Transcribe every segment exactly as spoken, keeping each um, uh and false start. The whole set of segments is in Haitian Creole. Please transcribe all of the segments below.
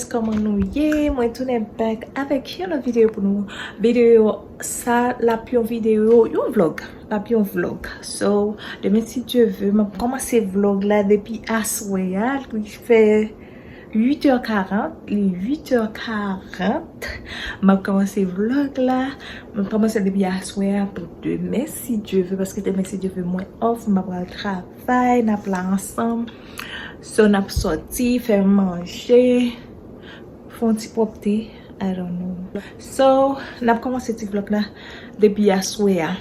Kòman nou ye? Mwen tounen back avèk yon lòt videyo pou nou. Videyo sa l ap yon videyo, yon vlog. L ap yon vlog. So, demen si Dye ve, m ap kòmanse vlog la depi aswè a. Li fè uit è karant, li uit è karant. M ap kòmanse vlog la. M ap kòmanse depi aswè a pou demen si Dye ve, paske demen si Dye ve mwen off, m ap al travay, n ap la ansanm. So, n ap sòti, fè manje, fè yon ti pwòpte, I don't know. So, n ap kòmanse ti vlog la depi aswè a.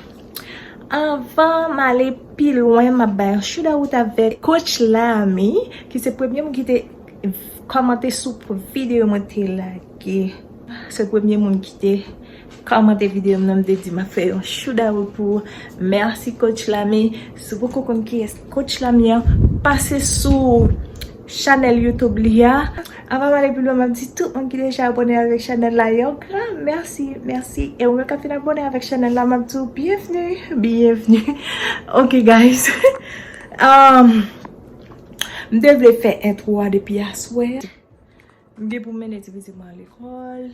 Anvan m ale pi lwen, m ap bay yon shootout avèk Coach Lamy, ki se premye moun ki te kòmante sou videyo mwen te lage. Se premye moun ki te kòmante videyo m nan, m te di m ap fè yon shootout pou ou. Mèsi Coach Lamy. Si w poko konn kiyès Coach Lamy an, pase sou chanèl YouTube li a. Anvan m ale pi lwen, m ap di tout moun ki deja abòne avèk chanèl la, yon gran mèsi, mèsi. E ou menm k ap fin abòne avèk chanèl la, m ap di w byenvni, byenvni. Ok, guys. Um, m te vle fè entwo a depi aswè. M gen pou m mennen ti pitit mwen lekòl.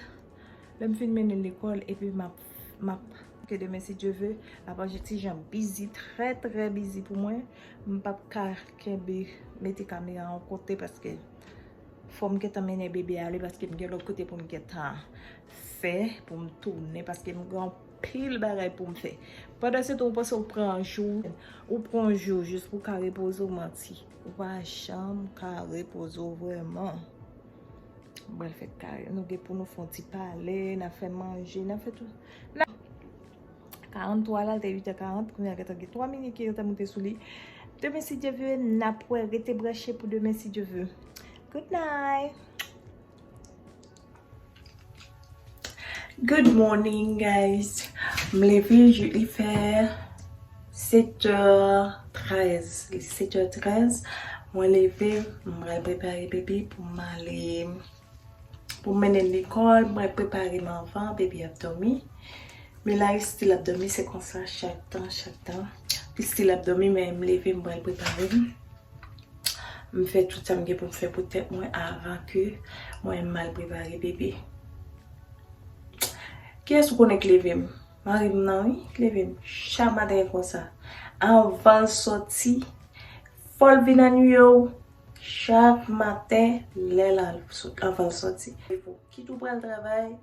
Lè m fin mennen l lekòl, epi m ap, m ap, ke demen si Dye ve, l ap anje ti jan bizi, trè, trè bizi pou mwen. M p ap ka kenbe, mete kamera yon kote, paske fò m gentan mennen bebe ale, paske m gen lòt kote pou m gentan fè, pou m tounen, paske m gen anpil bagay pou m fè. Pandan se tan, ou panse ou pran jou, ou pran jou jis pou w ka repoze w, manti. Ou pa janm ka repoze w vrèman. M pral fè kare. Nou gen pou nou fè yon ti pale, n a fè manje, n a fè tout. N a karant twa la, l te uit è karant, kounye a gentan gen twa minit ki gentan moute sou li. Demen si Dye ve, n ap wè, rete branche pou demen si Dye ve. Good night. Good morning, guys. M leve, li fè sèt è trèz. Li sèt è trèz. Mwen leve, m pral prepare bebe pou m ale, pou m mennen l lekòl. Mwen prepare m anvan, bebe ap dòmi. Men la, li still ap dòmi, se konsa chak tan, chak tan. Li still ap dòmi, men m leve, m pral prepare m. M fè tout sa m gen pou m fè pou tèt mwen avan ke mwen m al prepare bebe. Kiyès ou konnen k leve m? Mari m nan, wi, k leve m chak maten konsa. Anvan l sòti, fò l vin annuiye w chak maten, lè l al sot, anvan l sòti. Kit ou pral travay,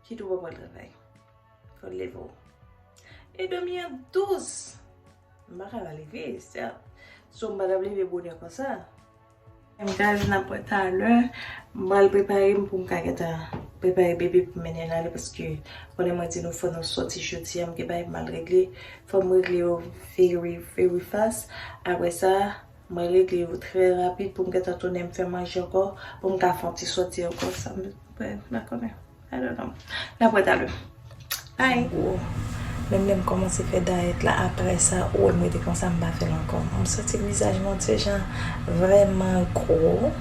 kit ou pa pral travay. Fò l leve w. E dòmi an dous. M pa ka pa leve, sè. So, m pa t ap leve bonè konsa. M, guys, n ap wè talè. M pral prepare m pou m ka gentan prepare bebe pou m mennen l ale, paske konnen mwen di nou fò nou sòti jodi a, m gen bagay pou m al regle. Fò m regle yo very, very fast. Apre sa, mwen regle yo trè rapid pou m gentan tounen m fè manje ankò, pou m ka fè yon ti sòti ankò. Sa m, m pa konnen. I don't know. N ap wè talè. Bye. Gwo. Menm lè m kòmanse fè dayèt la, apre sa, ou wè m rete konsa, m pa fè l ankò. M santi vizaj mwen se jan vrèman gwo.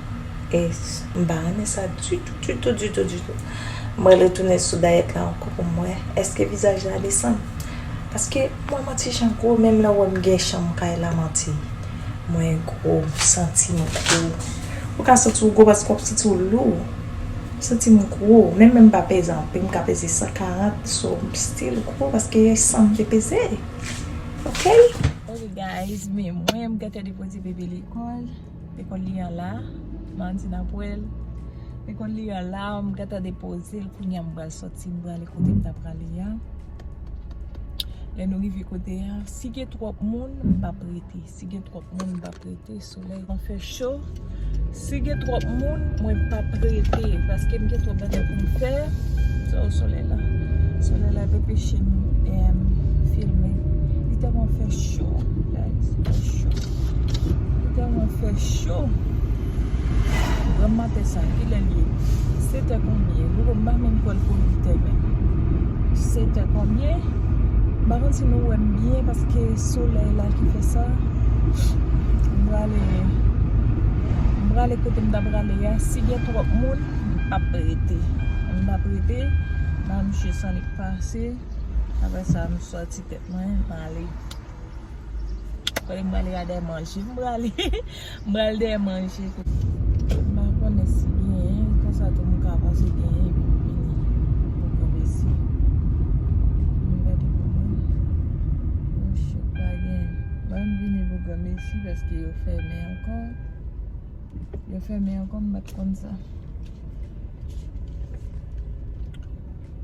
E m pa renmen sa ditou, ditou, ditou, ditou. Mwen retounen sou dayèt la ankò pou m wè èske vizaj la desann. Paske mwen manti jan gwo, menm lè w wè m gen chanm kay la manti. Mwen gwo, m santi m gwo. Ou ka santi w gwo paske w ap santi w lou. M santi m gwo. Menm lè m pa peze anpil, m ka peze san karant, so m still gwo paske san m te peze. Ok? Ok, guys, men mwen, m gentan depoze bebe lekòl. Lekòl li an la, Martin ap wè l. Lekòl li an la, m gentan depoze l. Kounye a m pral sòti, m prale kote m ta prale a. Lè nou rive kote a, si gen twòp moun, m p ap rete. Si gen twòp moun, m p ap rete. Solèy an fè cho. Si gen twòp moun, mwen p ap rete. Paske m gen twòp bagay pou m fè. So, solèy la. Solèy la depeche m, em, filme. Li tèlman fè cho, guys. Fè cho. Li tèlman fè cho. Granm maten sa, kilè l ye? Sèt è konbyen? Gwo, m pa menm kwè l pou uit è menm. Sèt è konbyen? M pa konn si nou wè m byen paske solèy la ki fè sa. M prale, m prale kote m ta prale a. Si gen twòp moun, m p ap rete. M p ap rete. M a mouche san li k pase. Apre sa, m sòti tèt mwen, m ale. Kote m prale a dèyè manje. M prale, m prale dèyè manje. M pa konnen si genyen, konsa Granmesi, paske yo fèmen ankò. Yo fèmen ankò, m pa t konn sa.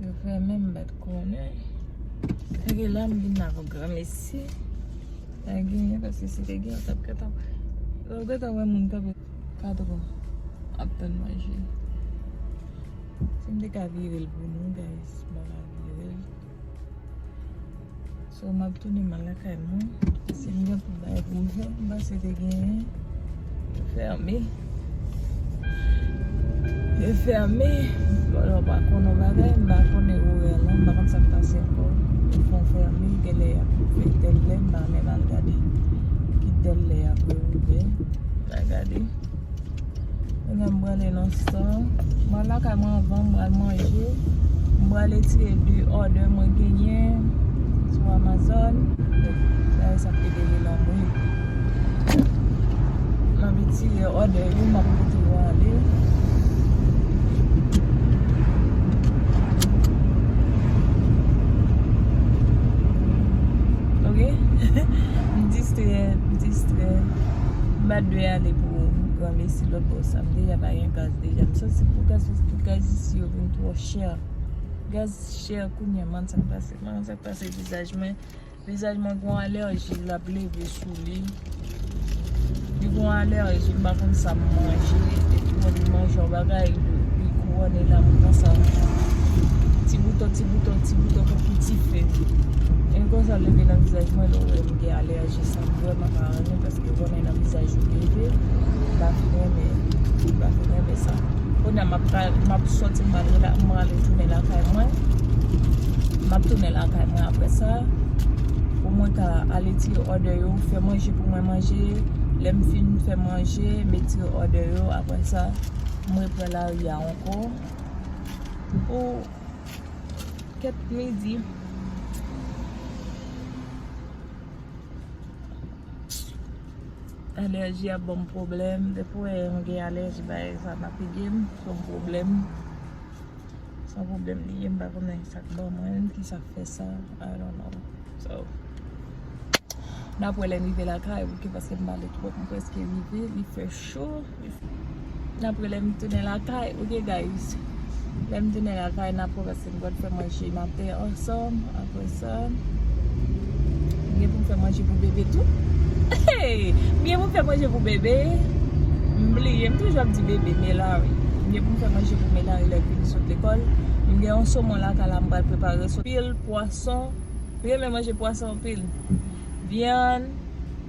Yo fèmen, m pa t konnen. Lage la, m vin avèk granmesi. Pa genyen, paske si te genyen, w t ap gentan, w t ap gentan wè moun kanpe katran ap tann manje. Si m te ka vire l pou nou, guys, m pa ka vire l. So, m ap tounen m al lakay mwen. Si m gen pou bay pou m fè, m panse te genyen. Yo fèmen. Yo fèmen. Bon, lè w pa konn yon bagay, m pa konnen orè lan, m pa konn sa k pase ankò. Yo fè yon fèmen, genlè y ap fè tèl lè, m pa menm al gade ki tèl lè y ap reouvè. M pa gade. Kounye a m prale nan stan. M al lakay mwen anvan, m pral manje. M prale tire de òdè mwen genyen sou Amazon. Sa, sa ap ede li nan mwen. M ap tire òdè yo, m ap pote yo ale. Ok? M distrè, m distrè. M pa t dwe ale pou granmesi lòt bò sa. M deja pa gen gaz deja. M santi pou gaz, pou gaz isi yo vin twò chè. Gaz chè kounye a, man, sa k pase? Man, sa k pase vizaj mwen? Vizaj mwen gon alèji, l ap leve sou li. Li gon alèji, m pa konn sa m manje. Epi mwen vin manje yon bagay, li, li kouwone la, m konsa. Ti bouton, ti bouton, ti bouton, tankou dife. E konsa leve nan vizaj mwen, lè w wè m gen alèji, sa m vrèman pa renmen, paske w konnen nan vizaj ou leve, m pa fin renmen, m pa fin renmen sa. Kounye a, m ap ka, m ap sòti, m al rela-, m al tounen lakay mwen. M ap tounen lakay mwen apre sa. Pou mwen ka ale tire òdè yo, fè manje pou mwen manje. Lè m fin fè manje, m tire òdè yo. Apre sa, m repran lari a ankò. Pou kèt midi. Alèji ap ban m pwoblèm. Depi w wè m gen alèji, bagay sa fatige m. Se yon pwoblèm. Se yon pwoblèm li ye, m pa konnen sa k ban mwen, ki sa k fè sa, I don't know. So, n ap wè lè n rive lakay, ok, paske m pale twòp, m prèske rive, li fè cho, li fè, n ap wè lè m tounen lakay, ok, guys. Lè m tounen lakay, n ap wè, paske m pral fè manje maten ansanm, apre sa, m gen pou m fè manje pou bebe tou. Hey! M gen pou m fè manje pou bebe. M bliye, m toujou ap di bebe, Melari. M gen pou m fè manje pou Melari lè l vin sot lekòl. M gen yon somon lakay la, m pral prepare sot. Pil pwason. Li renmen manje pwason anpil. Vyann,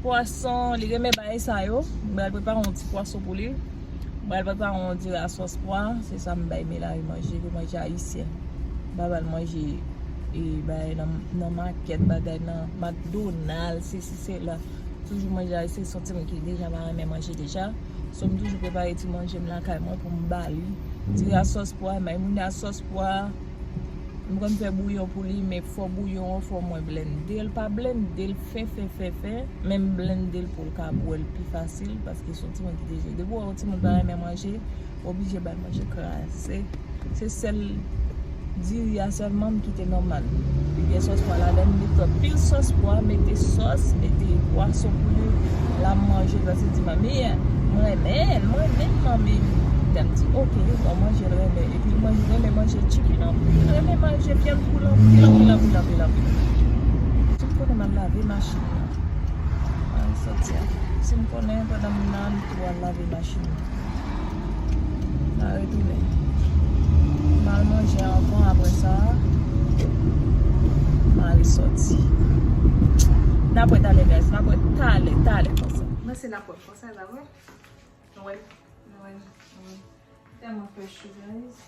pwason, li renmen bagay sa yo. M pral prepare yon ti pwason pou li. M pral prepare yon diri a sòs pwa. Se sa m bay Melari manje. Li manje ayisyen. M pa ba l manje, e, bagay nan, nan makèt, bagay nan McDonald's, sesi, sela. Toujou manje ayisyen, se yon timoun ki deja pa renmen manje deja. So, m toujou prepare ti manje m lakay mwen pou m ba li. Diri a sòs pwa, maimoune a sòs pwa. M konn fè bouyon pou li, men fò bouyon an, fò mwen blende l. Pa blende l fen, fen, fen, fen, men m blende l pou l ka bwè l pi fasil, paske se yon timoun ki deje. Depi w wè yon timoun pa renmen manje, oblije ba l manje kraze. Se sèl diri a sèlman m kite nòmal. Li gen sòs pwa ladan l, m met anpil sòs pwa, mete sòs, mete pwason pou li. L ap manje l, paske l di, "Manmi, mwen renmen, mwen renmen manmi." Lè m di, "Ok, bon, manje l renmen." Epi l manje, renmen manje chicken anpil, renmen manje vyann poul anpil, anpil, anpil, anpil, anpil. Si m konnen m al lave machin nan. Mwen soti a. Si m konnen pandan m nan, m tou al lave machin nan. M a retounen. M al manje anvan, apre sa, m a resòti. N ap wè talè, guys. N ap wè talè, talè konsa. Mwen se n ap wè konsa la, wi. Nou wè, nou wè, nou wè. Tèlman fè cho, guys.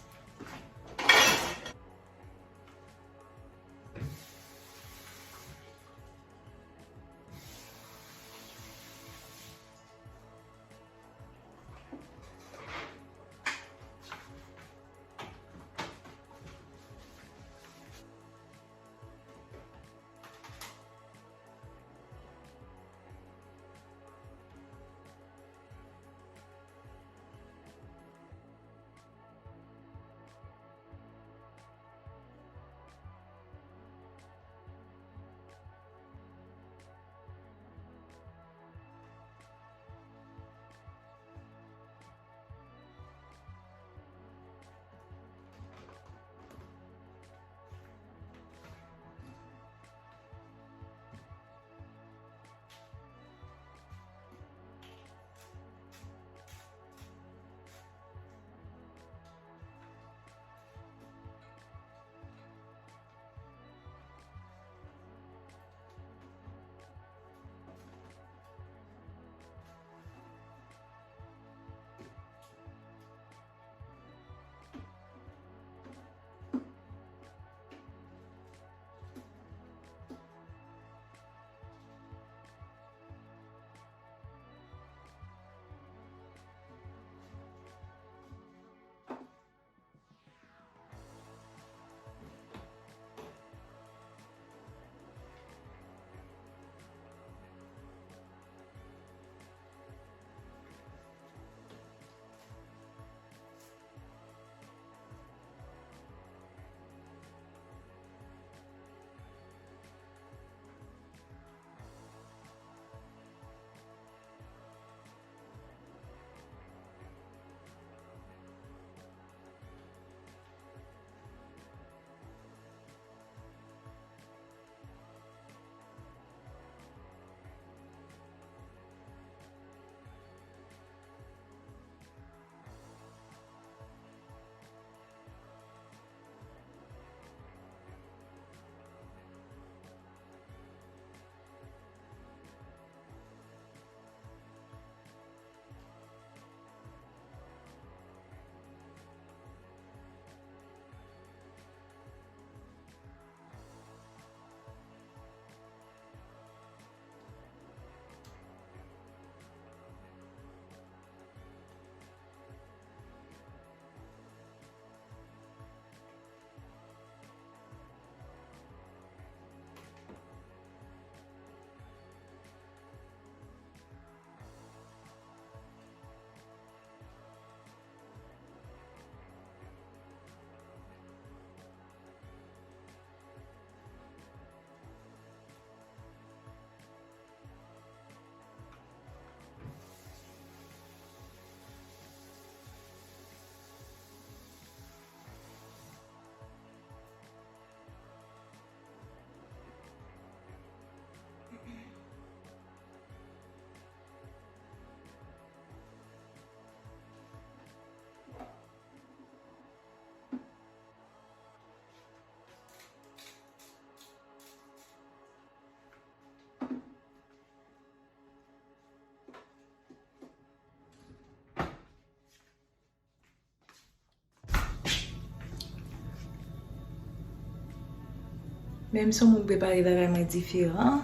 Menm si yon moun prepare bagay mwen diferan,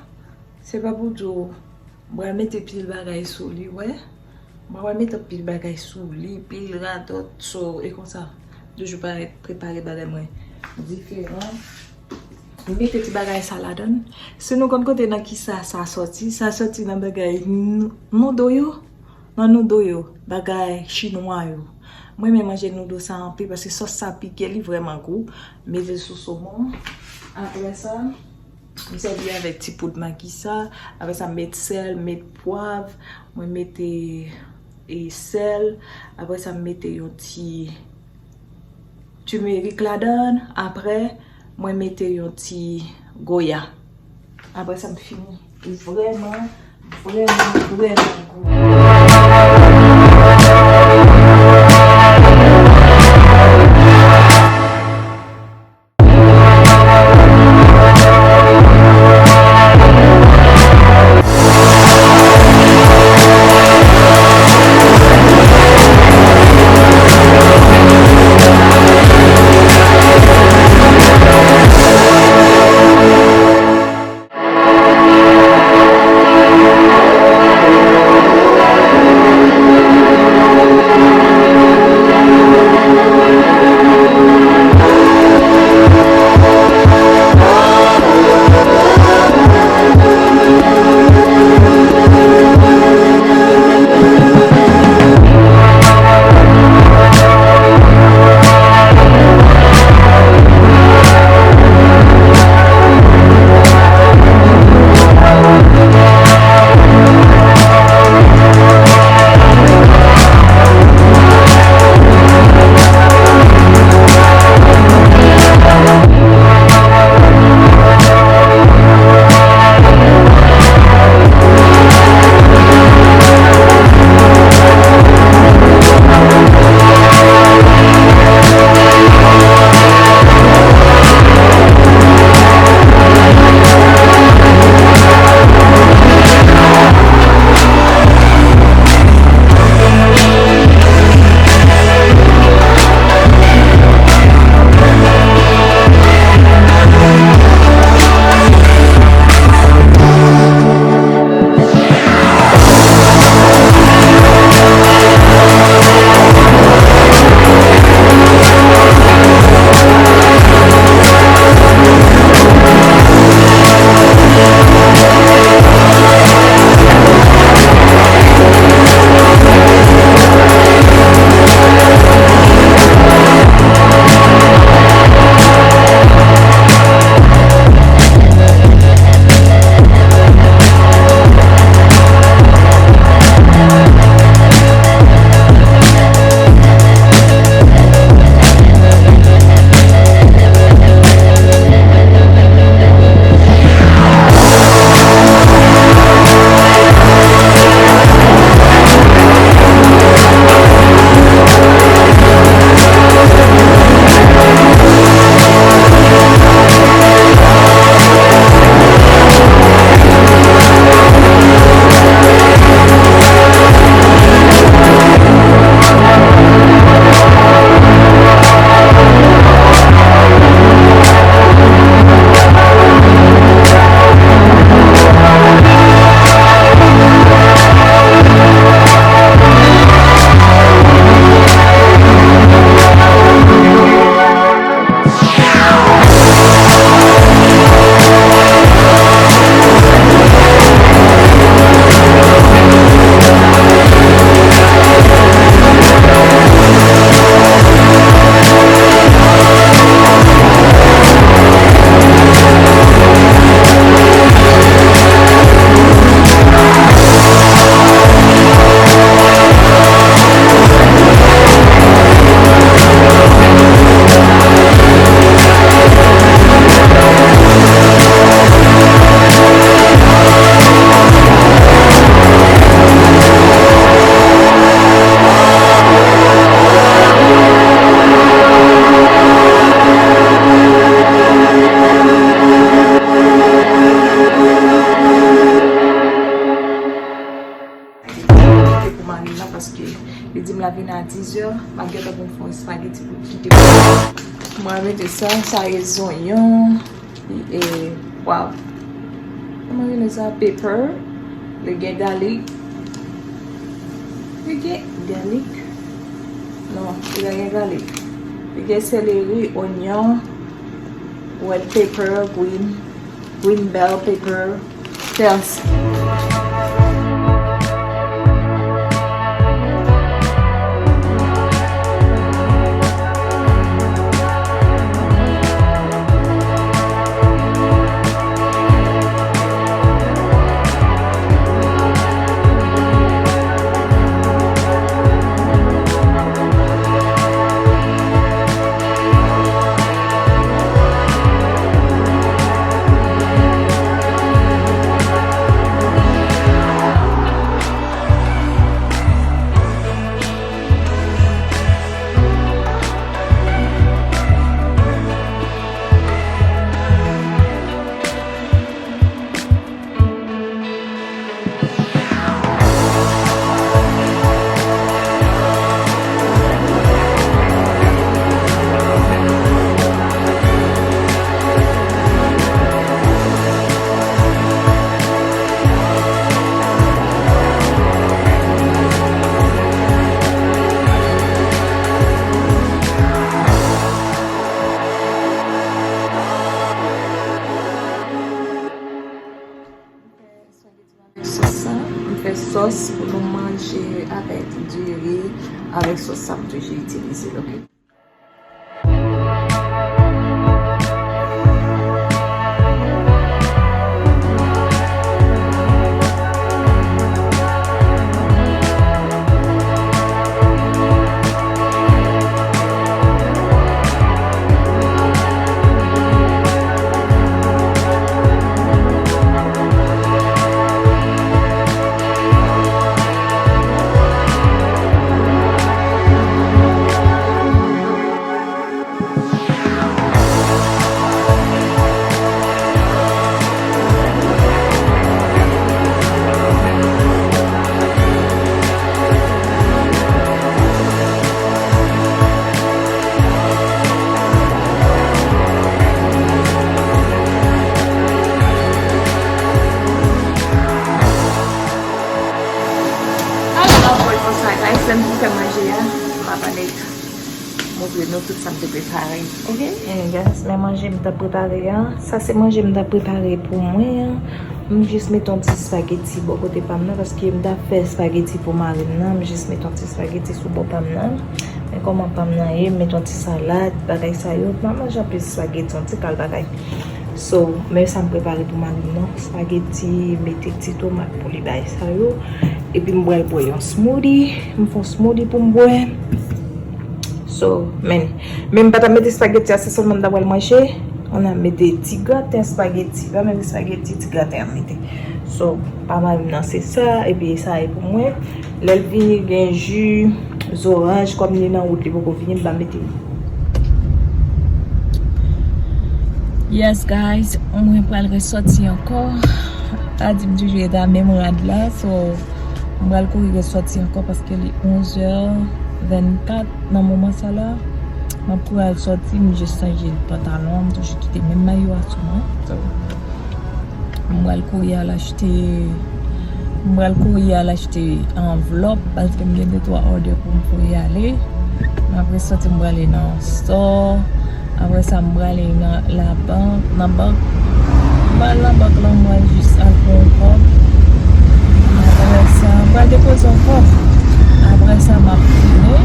se pa pou di w, m pral mete pil bagay sou li, wè. M pral mete pil bagay sou li, pil radòt, so, e konsa. Toujou parèt prepare bagay mwen diferan. M mete ti bagay sa ladan. Si nou konn kote nan ki sa, sa sòti, sa sòti nan bagay n-, noudo yo. Nan noudo yo, bagay chinwa yo. Mwen renmen manje noudo sa anpil paske sòs sa pike, li vrèman gou. Mete l sou somon. Apre sa, m sèvi avèk ti poud magi sa. Apre sa, m met sèl, m met pwav. Mwen mete, e, sèl. Apre sa, m mete yon ti timerik ladan. Apre, mwen mete yon ti goya. Apre sa, m fini. Li vrèman, vrèman, vrèman gou. Kite pou marin nan paske li di m l ap vin a dizè. M ap gentan pou m fè yon espageti pou l kite pou mwen. Mwen mete sa, sa e zonyon. E, wow. Kòman rele sa? Pepper. Li gen galik. Li gen galik? Non, li pa gen galik. Li gen seleri, onyon, red pepper, green, green bell pepper, kèls. Sòs sa, m fè sòs pou nou manje avèk diri, avèk sòs sa m toujou itilize l, oke? Alò, anpil konsa, guys, lè m fin fè manje a, m ap ale montre nou tout sa m te prepare. Oke? And guys, men manje m t ap prepare a. Sa se manje m t ap prepare pou mwen an. M jis mete yon ti spageti bò kote pa m nan, paske m t ap fè spageti pou mari m nan. M jis mete yon ti spageti sou bò pa m nan. Men kòman pa m nan ye, m mete yon ti salad, bagay sa yo. M pa manje anpil spageti, yon ti kal bagay. So, men sa m prepare pou mari m nan. Spageti, mete ti tomat pou li, bagay sa yo. Epi m pral bwè yon smoothie. M fè yon smoothie pou m bwè. So, men, men m pa t ap mete spageti a, se sèlman m ta pral manje. Ann a mete ti graten spageti. Pa mete spageti, ti graten an mete. So, pa mari m nan se sa, epi sa e pou mwen. Lè l vini, gen ji zoranj, kòm li nan wout, li poko vini, m pa mete. Yes, guys, mwen pral resòti ankò. Pa di m toujou rete a menm rad la, so, m pral kouri resòti ankò paske li onzè vennkat nan moman sa la. M ap kouri al sòti, m jis chanje pantalon, m toujou kite menm mayo a sou mwen. So, m pral kouri al achte, m pral kouri al achte anvlòp, paske m gen de twa òdè pou m voye ale. M ap resòti, m prale nan store. Apre sa, m prale nan labank, nan bank. M pral nan bank lan, m pral jis al pran yon kòb. Apre sa, m pral depoze yon kòb. Apre sa, m ap tounen.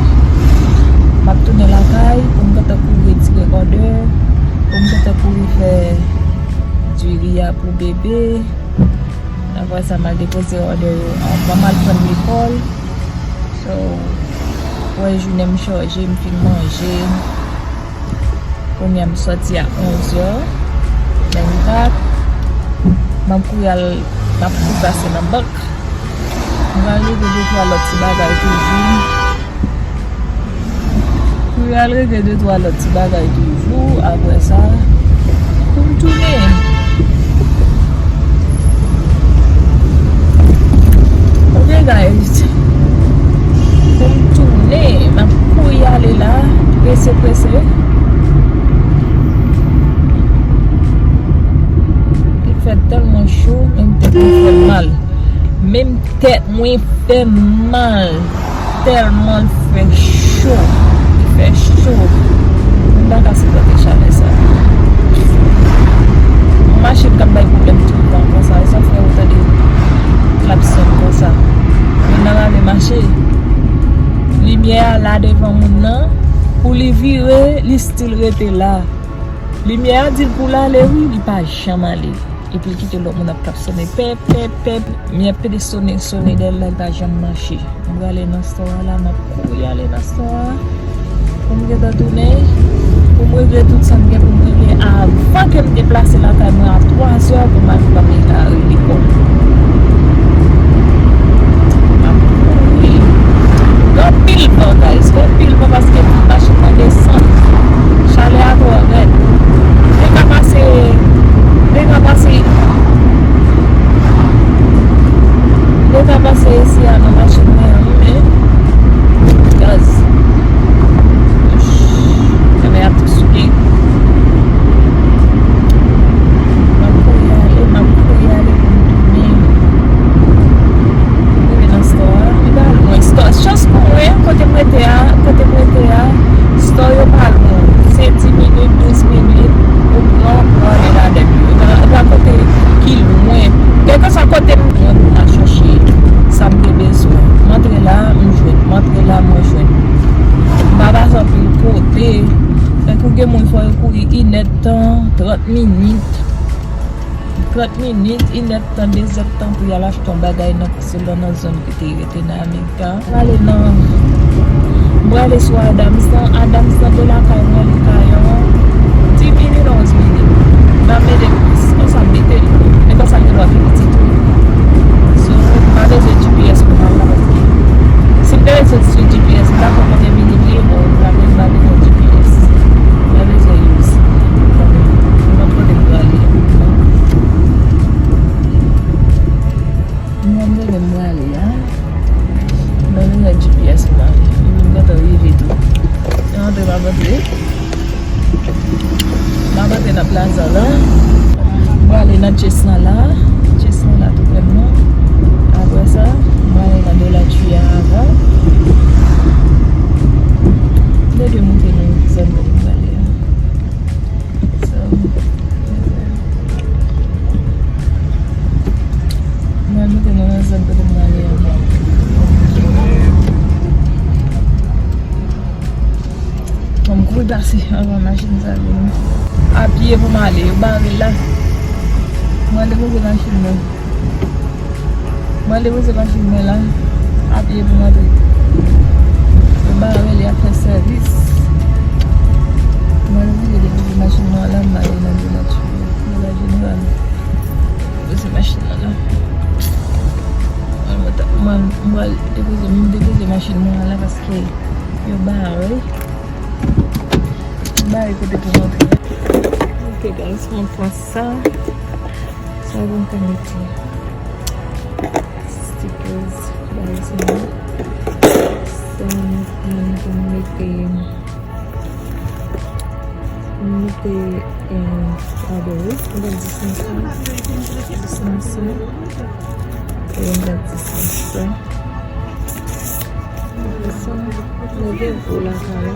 M ap tounen lakay pou m gentan kouri retire òdè, pou m gentan kouri fè diri a pou bebe. Apre sa, m al depoze òdè yo anvan m al pran lekòl. So, wè, jounen m chaje, m fin manje. Kounye a m sòti a onzè vennkat. M ap kouri al, m ap kouri pase nan bank. M pral regle de twa lòt ti bagay toujou. Pou y al regle de twa lòt ti bagay toujou, apre sa, pou m tounen. Ok, guys. Pou m tounen, m ap kouri ale la, prese, prese. Fè tèlman cho, menm tèt mwen fè m mal. Menm tèt mwen fè m mal. Tèlman l fè cho. Li fè cho. M pa ka sipòte chalè sa. Yon machin k ap bay pwoblèm toutan konsa. E sa k fè ou tande klakson konsa. Moun nan pa vle mache. Limyè a la devan moun nan. Pou li vire, li still rete la. Limyè a di l pou l ale, wi, li pa janm ale. Epi l kite lòt moun ap klaksonnen pèp, pèp, pèp. Limyè ap pede sonnen, sonnen dèyè l la, li pa janm mache. M prale nan store a la, m ap kouri ale nan store a. Pou m gentan tounen, pou m regle tout sa m gen pou m regle avan ke m deplase lakay mwen a twa zè pou m al pran lekòl. M ap kouri. Gen anpil van, guys. Gen anpil van paske machin nan desann. Chalè a twò rèd. Dega pase, dega pase, dega pase isi a nan machin mwen an, wi, men gaz. Chalè a tou souke. M ap kouri ale, m ap kouri ale pou m tounen. Rive nan store a, li pa lwen. Store, chans pou mwen, kote m rete a, kote m rete a, store yo pa lwen. Se di minit, douz minit, ou pran, ou ale ladan yo. Nan, nan kote ki lwen. Kèlkeswa kote m jwenn, m al chache sa m te bezwen. M antre la, m jwenn. M antre la, mwen jwenn. M pa pase anpil kote. Fèk ou gen moun fò yo kouri inèdtan, trant minit. Trant minit, inèdtan, dezèdtan pou y al achte yon bagay nan, selon nan zòn kote yo rete nan Amerik la. M prale nan, m prale sou Adams lan. Adams lan de lakay mwen, li ka yon di minit, onz minit. M pa mete plis, konsa m mete li. Men konsa l gen dwa pi piti tou. So, m pa bezwen G P S pou m al la, paske si m te rete sou G P S, m ta konn konbyen minit li ye, bon, m ta, m pa bezwen G P S. M pa bezwen use. M konn kote m prale. M konn kote m prale a. M pa bezwen G P S pou m ale. M gentan rive tou. Se antre m ap antre. M ap antre nan plaza la. M prale nan Chase lan la. Chase lan la tou prè m nan. Apre sa, m prale nan Dollar Tree a avan. M te dwe montre nou zòn kote m prale a. So, m al montre nou nan zòn kote m prale a. Fò m kouri pase anvan machin sa vini. A pye pou m ale, yo bare l la. M al depoze machin mwen. M al depoze machin mwen la. A pye pou m antre. Yo bare l, y ap fè sèvis. M al oblije depoze machin mwen la, m ale nan Dollar Tree. Dollar General. Depoze machin nan la. Mwen, mwen, mwen al depoze, m depoze machin mwen la paske yo bare. Bay kote pou rantre. Ok, guys, mwen pran sa. Sa pou m ka mete. Stickers, bay sa. Sa, mwen pran pou m mete. M mete, eh, kado wi. Mwen pran dis nan sa. Dis nan sa. E mwen pran dis nan sa. Sa, mwen gen gwo lakay la.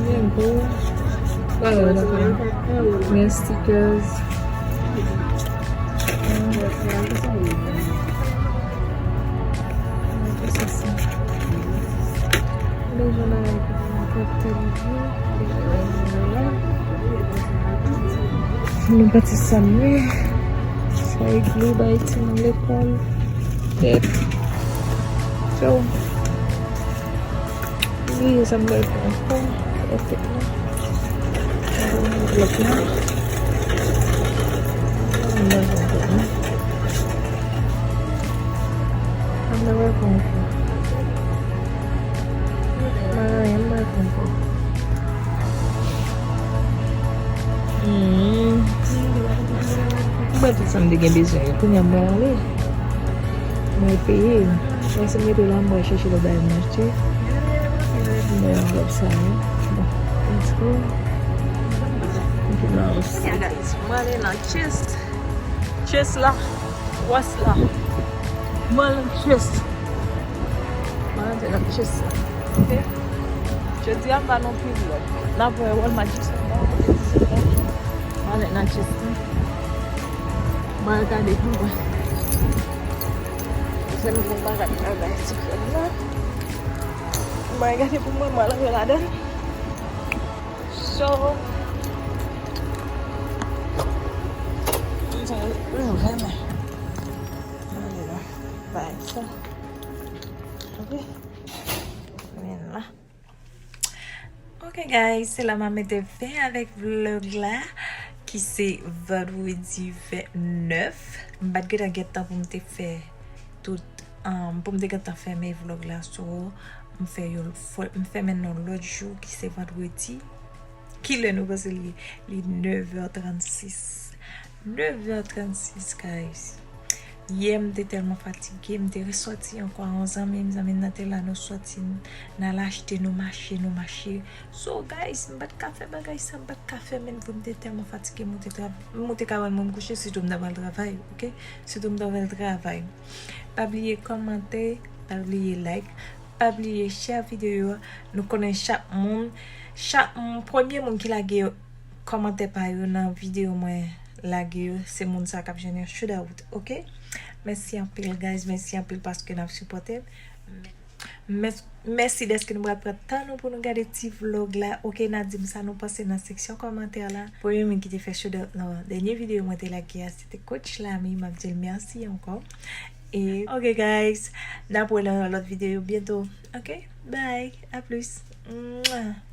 Mwen gen gwo bagay lakay la. Mwen gen stickers. Mwen gen sa. Mwen gen bagay pou mwen pran televizyon. Nou pati sa nou ye. Sa e dlo bay timoun lekòl. Tèt. So, bliye sa m pral pran ankò. Efèt la. Anvlòp la. Anvlòp la. Anvlòp la. Mwen anyen m pa konprann. Hmm. Mwen tout sa m te gen bezwen yo. Kounye a mwen ale. Mwen peye. Mwen se mete la, mwen chèche lòt bagay mwen achte. Mwen anvlòp sa yo. Bon, let's go. Ok, guys, mwen ale nan Chase. Chase la. What's la? Mwen ale nan Chase. Mwen ale nan Chase la. Ok? Jodi a, m pa nan pil vlog. N ap wè Walmart jis anba. Mwen ale nan Chase la. Mwen al gade pou mwen. Se m gen bagay nan ti krèm nan. Mwen al gade pou mwen, mwen al antre ladan. So, mwen renmen. Bagay sa. Ok. Men la. Ok, guys, se la m ap mete fen avèk vlog la, ki se vandredi vennèf. M pa t gentan gen tan pou m te fè tout, um, pou m te gentan fèmen vlog la, so, m fè yon fò, m fèmen nan lòt jou, ki se vandredi. Kilè nou panse li ye? Li nèv è trannsis. Nèv è trannsis, guys. Yè, m te tèlman fatige, m te resòti ankò a yon zanmi m, zanmi m nan te la, nou sòti, n al achte, nou mache, nou mache. So, guys, m pa t ka fè bagay sa, m pa t ka fè, men pou m te tèlman fatige, m te tra-, m te ka wè m kouche, sitou m ta pral travay, ok? Sitou m ta pral travay. Pa bliye kòmante, pa bliye like, pa bliye share videyo a. Nou konnen chak moun, chak moun, premye moun ki lage kòmantè pa yo nan videyo mwen lage yo, se moun sa k ap jwenn yon shout out, ok? Mèsi anpil, guys, mèsi anpil paske n ap sipòte m. Mès-, mèsi dèske nou pral pran tan nou pou nou gade ti vlog la, ok? N a di m sa nou panse nan seksyon kòmantè la. Premye moun ki te fè shout out nan dènye videyo mwen te lage a, se te Coach Lamy, m ap di l mèsi ankò. E, ok, guys, n ap wè nan yon lòt videyo byento, ok? Bye, a plis. Mwah.